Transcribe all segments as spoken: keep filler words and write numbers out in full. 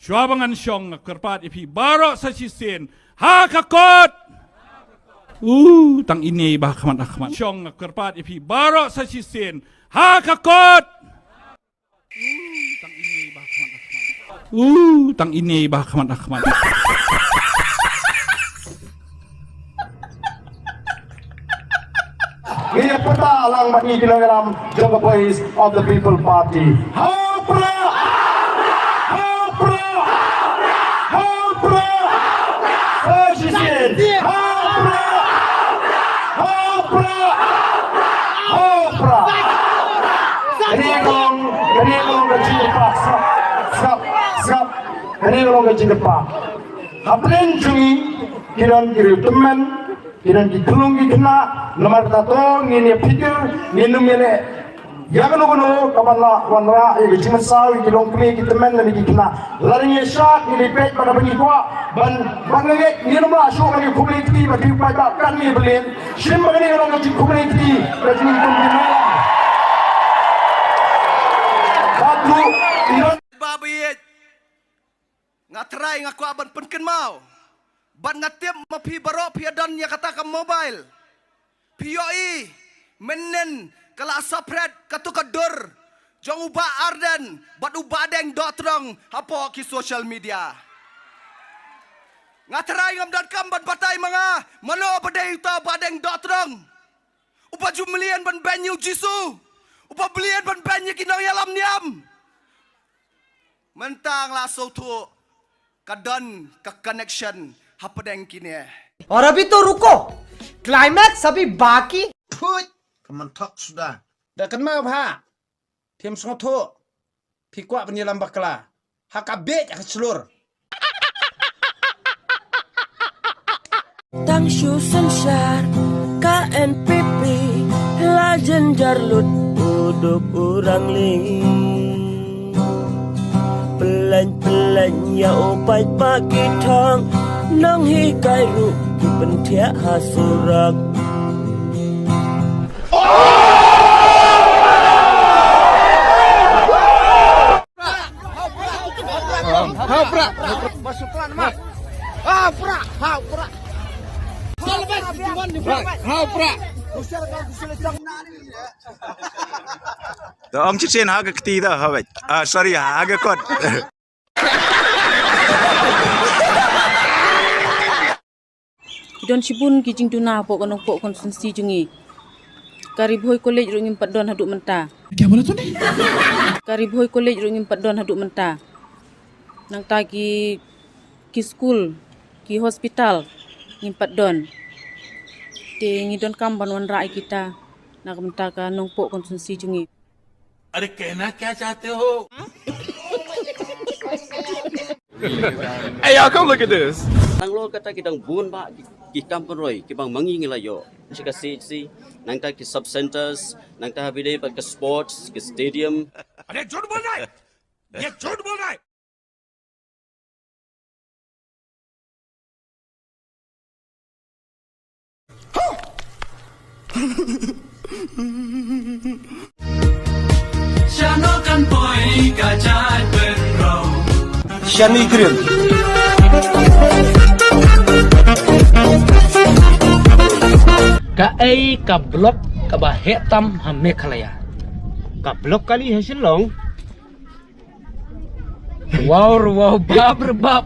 Shuwa ba ngan shong nga kyrpad ïa phi baroh sa shisien ha ka kot. U tang ine ba khmat ha khmat. Shong nga kyrpad ïa phi baroh sa shisien ha ka kot. U tang ine ba khmat ha khmat. U tang ine ba khmat ha khmat. Ngi ïa pyrta lang bad ngi ki nongïalam jong ka Voice of the People Party. Ha u Prah! Ha u Prah! Ha u Prah! Sa shisien! Ha u Prah! Ha u Prah! Ha u Prah! Kane ka long, kane ka long ka jingkyrpad, sngap, sngap, sngap. Kane ka long ka jingkyrpad. Hapdeng jong ngi ki don ki riew tymmen, ki don ki khyllung ki khynnah, namar kata to ngin ïa phikir, ngin ym ïaleh ïa kano kano kaban lah wanrah ïa ka jingmynsaw ïa ki longkmie ki tymmen lane ki khynnah. Lada ngi ïa shad ngi dei peit bad haba ngi kwah ban, ban ngeit ngin ym lah shuh ban ïa khublei kti bad ki paidbah katne ba lin. Shim ba kane ka long ka jingkhublei kti ka jingkhublei kti. Bad tu, i don ba ba ïeit. Nga trai nga kwah ban pynkynmaw. Bad nga tip ma phi baroh phi ïa don ïa kata ka mobile. Phi ïohi mynnin ka la saphriang kato ka dur jong u Bah Ardent bad u Bah Deng Dohtdong hapoh ki social media. Nga trai ngam donkam ban batai ma nga mano ba dei uta u Bah Deng Dohtdong. Uba ju mlien ban beiñ ïa u Jisu. Uba mlien ban beiñ ïa ki nongïalam niam. Mynta nga la sngewthuh ka don ka connection hapdeng kine. और अभी तो रुको, क्लाइमैक्स अभी बाकी। Phuit, ka man thok suda. Da kynmaw bha. Phim sngewthuh. Phi kwah ban ïalam bakla. Ha ka bieit ha ka shlur. Tang shu synshar ka N P P la jynjar lut u duk u rangli. Pyllein pyllein ïa u paidbah ki thong nonghikai ruh ki pynthiah ha surok. Ha u Prah. Ha u Prah. Ha u Prah. Da ong shisien ha ka kti da ha wei. Ah, sorry, ha ka kot. Ki don shibun ki jingduna hapoh ka Nongpoh constituency jong ngi. Ka Ri Bhoi College ruh ngim pat don haduh mynta. Ka Ri Bhoi College ruh ngim pat don haduh mynta. Nangta ki, ki skul, ki hospital ngim pat don. Te ngi donkam ban wanrah ïa kita na ka bynta ka Nongpoh constituency jong ngi. अरे कहना क्या चाहते हो? Hey, y'all, come look at this. Nang lo kata ki dang bun ba ki, ki kam pynroi ki bang mangi ngi la ïoh. Chi ka C H C, nangta ki sub centers, nangta ha bide ba ka sports, ki stadium. अरे झूठ बोल रहा है, ये झूठ बोल रहा है। Shano kan poi ka jait bynriew. Shano i krim. Kaei ka block kaba heh tam ha Meghalaya? Ka block kali ha Shillong. Wow, wow, bap, bap.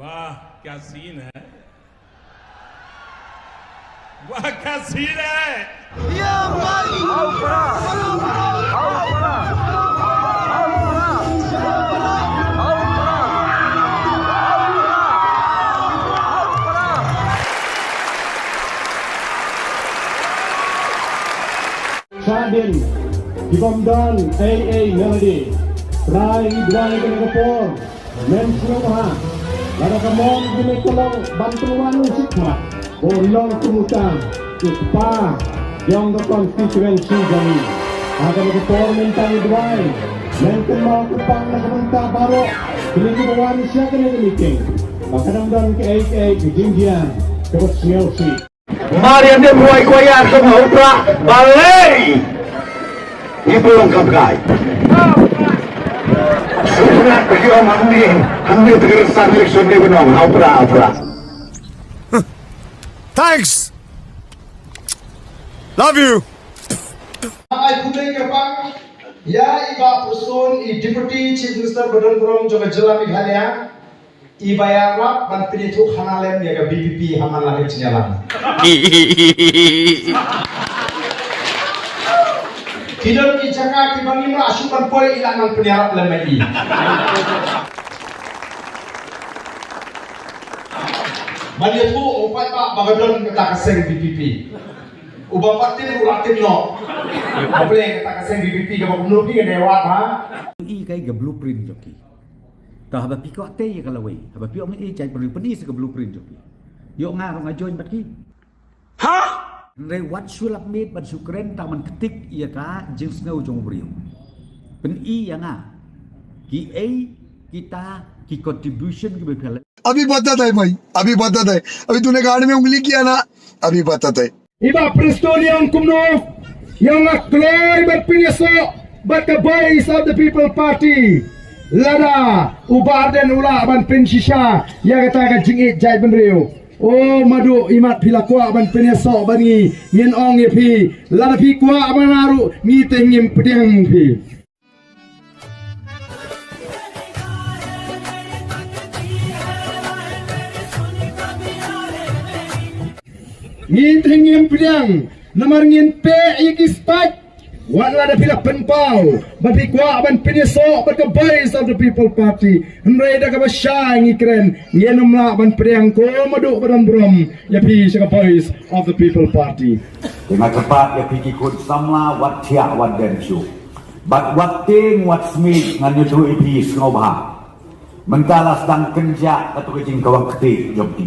वाह, क्या सीन है। वाह, क्या सीन है। Shadien. Ki bym don ei ei na lade. Trai i duwai kane ka por. Mem sngewbha, lada ka mon kine ka long ban pynwan u shikmat, u long kumta u kpa jong ka constituency jong i. Ha kane ka por mynta i duwai, men kynmaw kyrpang na ka bynta baroh kine kiba wan sha kane ka meeting, ba kan ym don kaei kaei ka jingjia kaba sngewsih. Mar ïa nym rwai kwaya ka ma u Prah balei. Ïa pulong kam kai. Surat bagi ong hangne, hangne tegar san election de benong ha u Prah, ha u Prah. Thanks. Love you. Ai khublei kyrpang ïa i Bah Prestone, i Deputy Chief Minister ba don burom jong ka jylla Meghalaya. I ba ïarap ban pynïathuh khana lem ïa ka V P P ha man la ka jingïalang. Ki don ki jaka kiba ngim lah shuh ban poi, i lah nang pynïarap lem ïa i. Ban ïathuh u paidbah ba ka don kata ka seng V P P. Uba pat tin u lah tin noh. Ba pynlong kata ka seng V P P kaba kumno phi ka dei wad ha. I kai ka blueprint jong ki. Ta haba phi kwah tei ïa ka lawei, haba phi ong ei jaitbynriew, pyni sa ka blueprint jong phi. Ïoh nga ruh nga join bad ki. Ha? Hynrei wat shu lap miet ban shu kren tang ban ktik ïa ka jingsngew jong u briew. Pyni ïa nga kiei kita ki contribution kiba phi la. अभी बताता है भाई, अभी बताता है। अभी तूने गाड़ी में उंगली किया ना, अभी बताता है। I Bah Prestone ïa ong kumno, ïa ong nga kloi ban pynïasoh bad ka Voice of the People Party. Lada u Bah Ardent u lah ban pynshisha ïa kata ka jingïeit jaitbynriew. O Madu, imat phi la kwah ban pynïasoh bad ngi, ngin ong ïa phi, lada phi kwah ban ïaroh ngi te ngim pdiang phi. Ngin te ngim pdiang, namar ngin peit ïa ki spike. Wat la da phi la pynpaw ba phi kwah ban pynïasoh bad ka Voice of the People Party, hynrei da kaba shai ngi kren, ngin ym lah ban pdiang. Ko Madu ba don burom, ïa phi sha ka Voice of the People Party. Te nga kyrpad ïa phi ki khun samla, wat thiah wat dem shuh. Bad wat tieng wat smit, ngan ïathuh ïa phi sngewbha. Mynta la sdang kynjah katu ka jingkawang kti jong phi.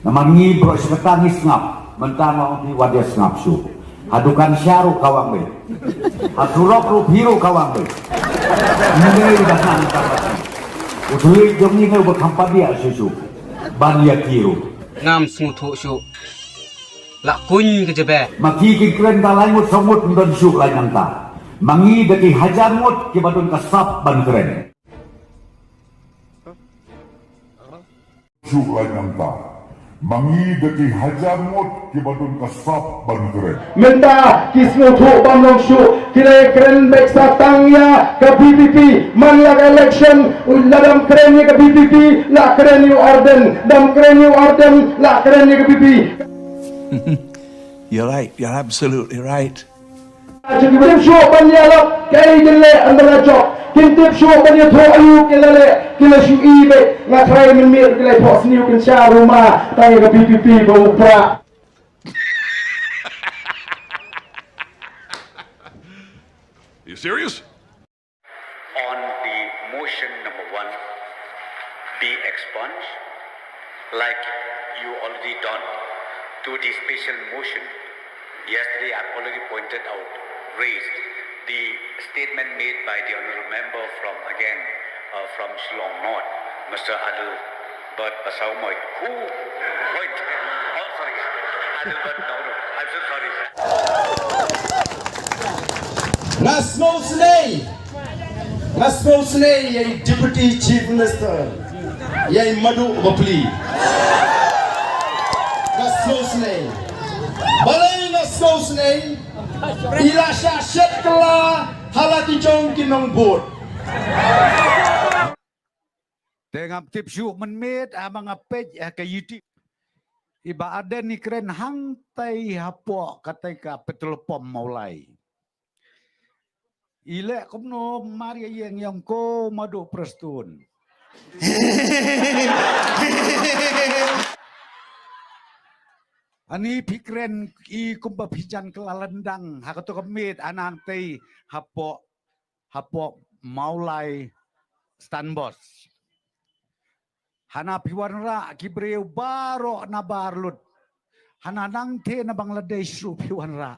Namar ngi baroh shi katta ngi sngap, mynta nga ong phi wat ïa sngap shuh. Ha dukan sha ruh kawang beit. Ha surok ruh phi ruh kawang beit. Ngi dei ba nang kawang. U thylliej jong ngi ne uba kham padiah shuh shuh. Ban ïa ki ruh. Ngam sngewthuh shuh. La kuñ ka jaba. Ma ki ki kren da lai ngut saw ngut ym don shuh lai nangta. Ma ngi da ki hajar ngut kiba don ka sap ban kren. Shuh lai nangta. Ma ngi da ki hajar ngut kiba don ka sap ban kren. Mynta ki sngewthuh bym long shuh, ki la kren beit sa tang ïa ka V P P. Man la ka election, u la dam kren ïa ka V P P, la kren ïa u Ardent, dam kren ïa u Ardent, la kren ïa ka V P P. You're right. You're absolutely right. Kin tip shuh ban ïalap kaei kin leh, ynda la jop. Kin tip shuh ban ïathuh aïu ki la leh, ki la shu i beit. Nga tharai mynmiet ki la ïathuh sniew kin sha ruma tang ïa ka V P P ba u Prah. You serious? On the motion number one, be expunged, like you already done to the special motion. Yesterday, I've already pointed out, raised the statement made by the honorable member from, again, uh, from Shillong North, Mister Adel But Basaumoit, who point, oh, sorry, Adelbert Nauru. I'm so sorry, sir. Nga sngewsynei, nga sngewsynei ïa i Deputy Chief Minister, ïa i Madu Bapli. Nga sngewsynei. Balei nga sngewsynei? I la shah shet kylla ha la ki jong ki nongbud. Te ngam tip shuh mynmiet haba nga peit ha ka YouTube. I Bah Ardent i kren hangtai hapoh katai ka petrol pump Mawlai. I leh kumno mar ïa ïeng ïong ko Madu Prestone. Ani phi kren i kumba phi jan kylla lyndang ha kato ka miet, ha nangtei hapoh, hapoh Mawlai Stanbos. Hana phi wanrah ki briew baroh na bar lut. Hana nangtei na Bangladesh ruh phi wanrah.